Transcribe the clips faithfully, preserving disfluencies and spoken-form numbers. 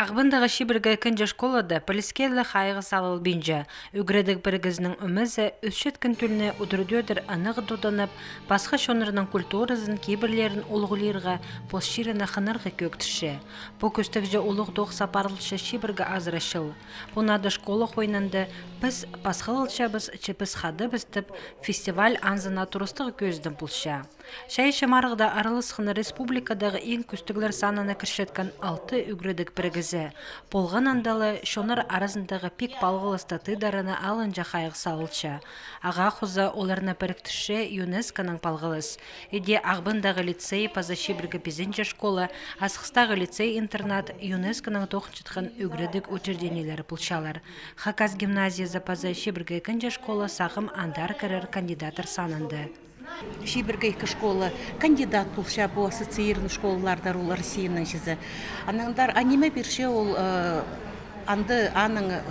Ағбандағы Шибіргі ікінҷі школада піліске ле хайығ салылбинча. Ӱгредіг пірігізінің ӧмезі ӧсчеткен тӧлні удур-тӧдір ынағ туданып, пасха чоннарның культуразын, кибірлерін улуғлирға, пос чиріне хынарға кӧӧктірче. Пу кӧстегҷе улуғ тоғыс апарылча Шибіргі азыра чыл. Пу нада школа хойнында «Піс пасхалалчабыс, че піс хадабыс» тіп фестиваль анзына турыстығ кӧзідім полча. Чайаачы марығда араласханнар республикадағы иң кӧстіглер санына кірчеткен алты ӱгредіг пірігізі. Полған анда ла чоннар аразындағы пик палғалысты тыдарына алынҷа хайығ салылча. Ағаа хоза оларны піріктірче ЮНЕСКО-ның палғалыс. Іди Ағбандағы лицей паза Шибіргі пизінҷі школа, Асхыстағы лицей-интернат ЮНЕСКО-ның тоғынчатхан ӱгредіг учреждениелері полчалар. Хакас гимназиязы паза Шибіргі ікінҷі школа сағам андар кірер кандидаттар санында. Шибіргі ікі школа кандидат полча пу ассоциированный школаларда, ол Россияның чізе. Анаңар, а ниме пирче ол, э, анда аның, э,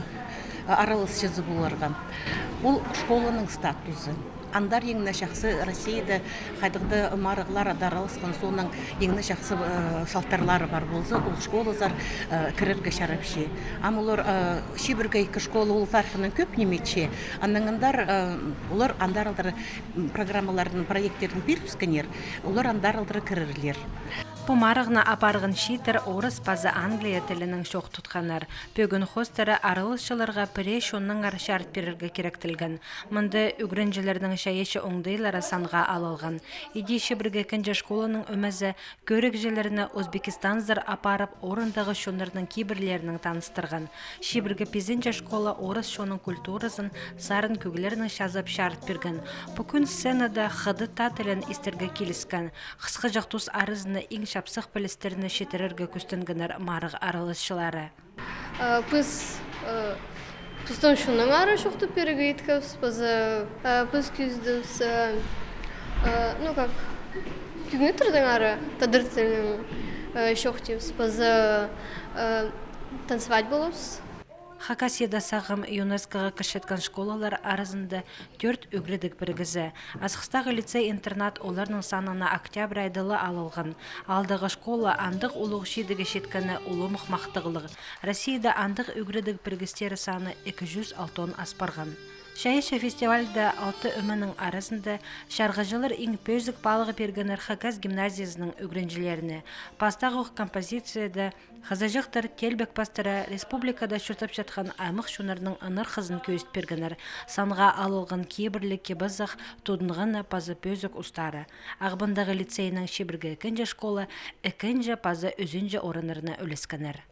араласчызы поларға? Ол школаның статузы. Андар иң не чахсы Россияда хайдағ-да марығлар ада араласхан соонаң иң не чахсы, э, салтарлары пар полза, ол школазар, э, кірерге чарапча. Ам олар, э, Шибіргі ікі школа ол тархыннаң кӧп ниме итче. Анаңар, э, олар андар алдыра программаларын, проекттерін пирібіскеннер, олар андар алдыра кірерлер. Пу марығны апарған чииттер орыс паза англия тілінең чоох тутханнар. Пӧгін хоостыра араласчыларға пірее чоннаңар чарыт пирерге киректелген. Мында ӱгренҷілернің чайаачы оңдайлары санға алылған. Іди Шибіргі ікінҷі школаның ӧмезі кӧрігҷілерні Узбекистанзар апарып, орындағы чоннарның кибірлерінең таныстырған. Шибіргі пизінҷі школа орыс чонның культуразын, сарын кӧглерін чазап чарыт пирген. Пу кӱн сценада хыдат тілін истерге киліскен. Хысхаҷах тус аразына иң чапсых пілістерні читірерге кӱстенгеннер марығ араласчылары. Э, піс, э, пістің чоннаңар чоохтап пирерге иткебіс, паза, э, піс кӧзідібіс, э, э, ну как, кӧгнеттердеңер тадар тілінең, э, чоохтибыс, паза, э, танцевать полабыс. Хакасияда сағам ЮНЕСКО-ға кірчеткен школалар аразында тӧрт ӱгредіг пірігізі. Асхыстағы лицей-интернат оларның санына октябрь айда ла алылған. Аалдағы школа андағ улуғ чидігге читкені улуғ махтағлығ. Россияда андағ ӱгредіг пірігістері саны ікі чӱс алтон ас парған. Чайаачы фестивальда алты ӧменің аразында чарғыҷылар иң пӧзік паалағ пиргеннер Хакас гимназиязының ӱгренҷілеріне. Пастағох композицияда хызыҷахтар теелбек пастыра республикада чуртапчатхан аймах чоннарның ынархазын кӧзіт пиргеннер. Санға алылған кибірліг кип-азах, тудынғаны паза пӧзік устары. Ағбандағы лицейнең Шибіргі ікінҷі школа ікінҷі паза ӱзінҷі орыннарны ӱлескеннер.